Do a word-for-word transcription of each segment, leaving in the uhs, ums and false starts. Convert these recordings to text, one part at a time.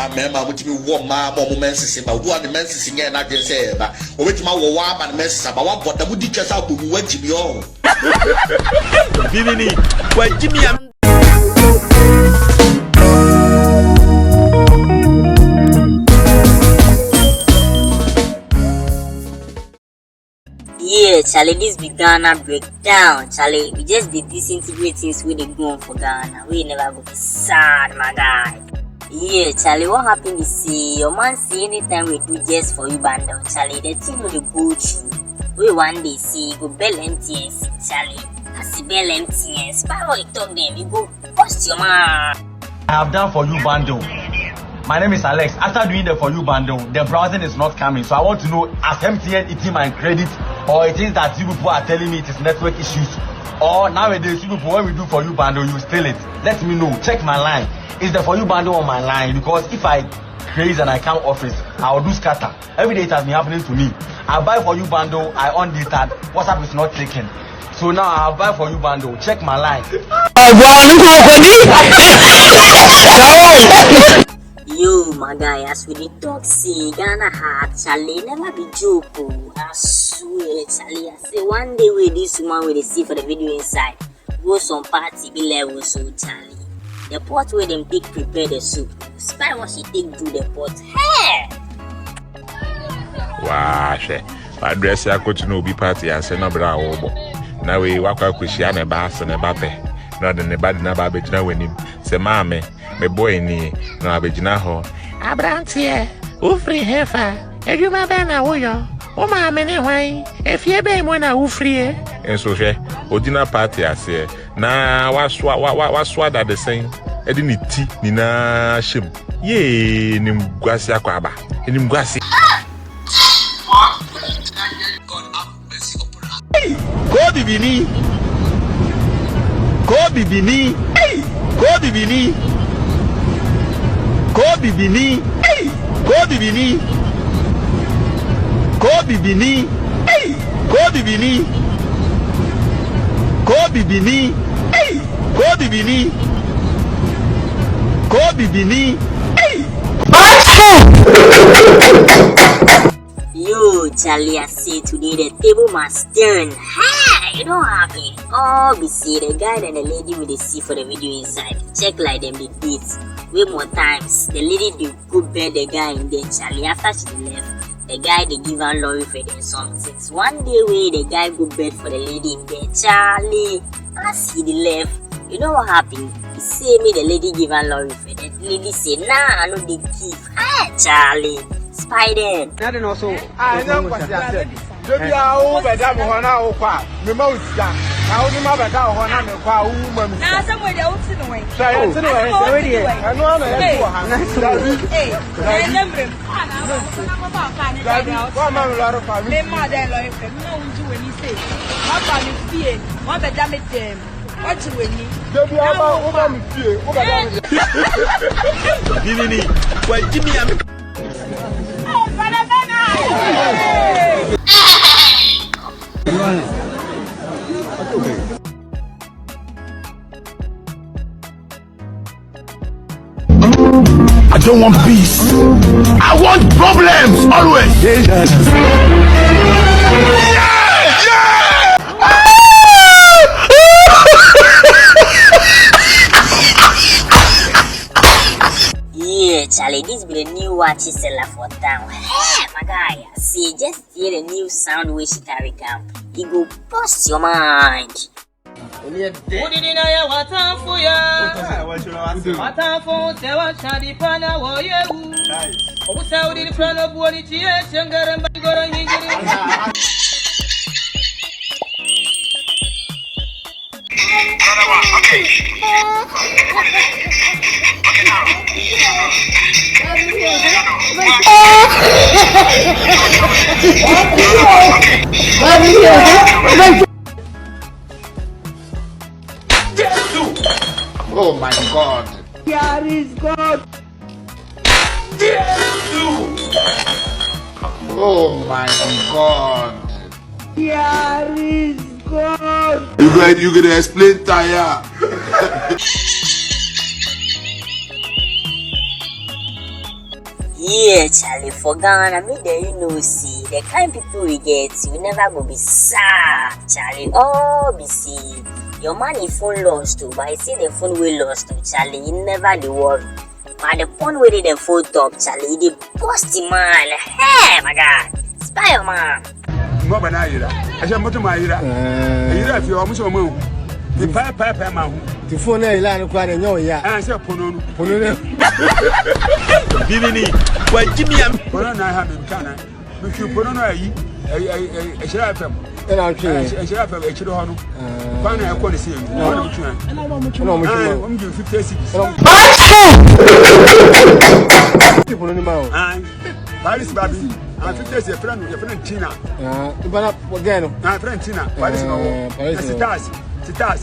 Mɛɛma a wɔtumi wɔ mmaa ma wɔn menses ba. Obu a ne menses nyɛɛ n'adwene sɛ ɛreba. Wɔbɛtumi awɔ wo aba ne menses aba. Wɔabɔ dam, wodi twa sɛ abɔ mu, wɔagye bi ɔho. Bibini, wɔagye bi a. Yeah, Charlie, this be Ghana breakdown. Charlie, we just dey disintegrate things wey dey go on for Ghana. We never go be sad, my guy. Yeah, Charlie, what happen be say your man say anytime we do just for you bundle, Charlie, the thing no dey go through. We one day say go bell M T N, Charlie. As e bell M T N, spy what you talk dem, you go bust your man. I have done for you bundle. My name is Alex. After doing the for you bundle, the browsing is not coming. So I want to know, as M T N eating my credit, or it is that you people are telling me it is network issues, or nowadays you people, when we do for you bundle, you steal it. Let me know. Check my line. Is the for you bundle on my line? Because if I craze and I come office, I will do scatter. Every day it has been happening to me. I buy for you bundle, I on data, WhatsApp is not taking. So now I buy for you bundle. Check my line. Yo, my guy, as we dey talk say Ghana hard, Charlie, never be joke o. I swear, Charlie, I say one day wey this woman wey dey see for the video inside go some party be level so, Charlie. The pot wey dem take prepare the soup, spy what she take do the pot. Hey! Waa, hwɛ. W'adrɛse akɔto na obi party ase na ɔbra a wɔbɔ. Na wei wakɔ akɔhyia ne ba ase ne ba pɛ. Na ɔde ne ba de no aba abɛgyina w'anim. Sɛ, "Maame, me boy nie," na wabɛgyina hɔ. "Aberanteɛ, wofiri hefa? Adwuma bɛn na woyɔ? Wo maame ne hwan? Efie bɛn mu na wofirie?" Nso hwɛ, ɔgyina party aseɛ na wasoa, wa, wa, wasoa dadesɛn de ne ti nyinaa hyɛ mu. Yee, animguase akwaaba. Animguase. Ko bibini. Ko bibini. Ko bibini. Ko bibini. Ko bibini. Ko bibini. Ko bibini. Ko bibini. Ko bibini. Ko bibini. Yo, Charlie, I say today the table must turn. Hey, you don't have it. Oh, be see the guy and the lady with the see for the video inside. Check like dem dey date. Way more times, the lady dey go bed the guy in there, Charlie. After she left, the guy dey give her lorry for them something. One day wey the guy go bed for the lady in there, Charlie. As he dey left, you know what happen? He say make the lady give her lorry for the lady say, "Nah, I no dey give." Hey, Charlie, spy them. Nothing also. Ah, ɛnyɛ nkwasi ase. Da biara wobɛda me hɔ na wokɔ a, mema wo sika. Na wode mabɛda wo hɔ na mekɔ a, wowu ma me sika. Na asɛm wei deɛ, wote no wɛn? Sɛ yɛte no wɛn. Asɛm wei deɛ. Ɛno ara na yɛte wɔ ha. Dabi. Dabi. Dabi. Woama me lɔre fa me. Mema wo dɛn lɔre fa? Mema wo ngye w'ani sei. Woaba me fie, woabɛda me dɛm. Wagye w'ani. Da biara woba me fie, wobɛda me dɛm. Bibini, wagye me a me I don't want peace. I want problems always. Yeah, yeah. Yeah, Charlie, this be the new watch seller for town. Hey, my guy, I say just hear the new sound wey she carry come. E go burst your mind. Wodidi na yɛ w'atamfo ya. W'atamfo sɛ wɔhyɛ ade pa na wɔyɛ wu. Ɔwo sɛ wodidi kura no buo ne tie kyɛngɛrɛ mba goro nyingiri. Oh my God. There is God. Oh my God. There is God. You gonna, you gonna explain tire. Yeah, Charlie, for Ghana, me dey, you know, see, the kind people we get, we never go be sad, Charlie. Oh, be see, your man, e phone lost too, but I see the phone wey lost too, Charlie, e never dey worry. But the phone wey dey the phone top, Charlie, e dey burst the man. Hey, my God, spy your man. Mo ba na yira. Ahyɛ moto ma yira. Yira fi ɔmo sɛ ɔmo ahu. Di paa paa paa ma ho. Ti phone na yira no kwa de nyɛ ɔya. Ah, sɛ pono no. Pono no. Bibi ni. Wa jimi am. Pono na ha me nka na. Me hwi pono no ayi. Ayi, ayi, ayi, Ahyira F M. Ɛna ɔtwe. Ayi, Ahyira F M, akyire hɔ no. Kwan na ɛkɔ ne sɛ mu. Ɔno na metwe. Ɛna ɔmo twe. Ah, ɔmo gye fifty cedis. Ti pono ni ma o. Ah, Paris ba bi. Ah, fifty cedis, yɛfrɛ no, yɛfrɛ no Tina. Ah, nipa na, ɔgɛn no. Ah, yɛfrɛ no Tina. Paris na ɔwɔ. Eh, Paris na ɔwɔ. Sitas, Sitas.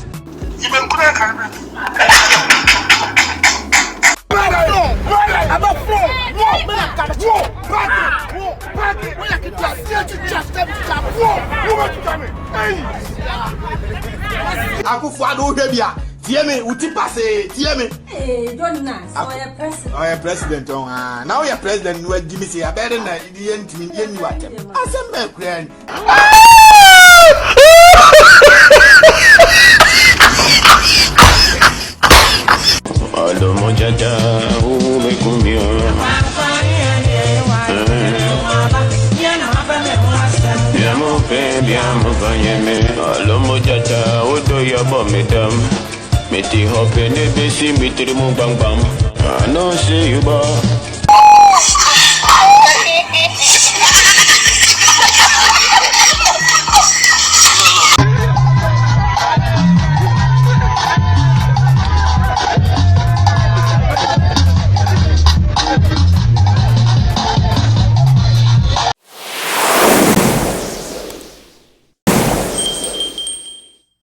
Akufo-Addo, wohwɛ bi a, tie me, wo ti pasee, tie me. Ee, Jonas, ɔyɛ president. Ɔyɛ president, ɔn, aa. Na woyɛ president, na woagye me sei a, ɛbɛyɛ dɛn na yɛntumi, yɛnni w'atɛm? Asɛm bɛn koraa ni. Olomo jaja, ume kumio. Biamo pe, biamo vanyeme. Olomo jaja, odo ya bo medam. Me ti hope ne besi mi tiri mu gbam gbam. I know say you ba.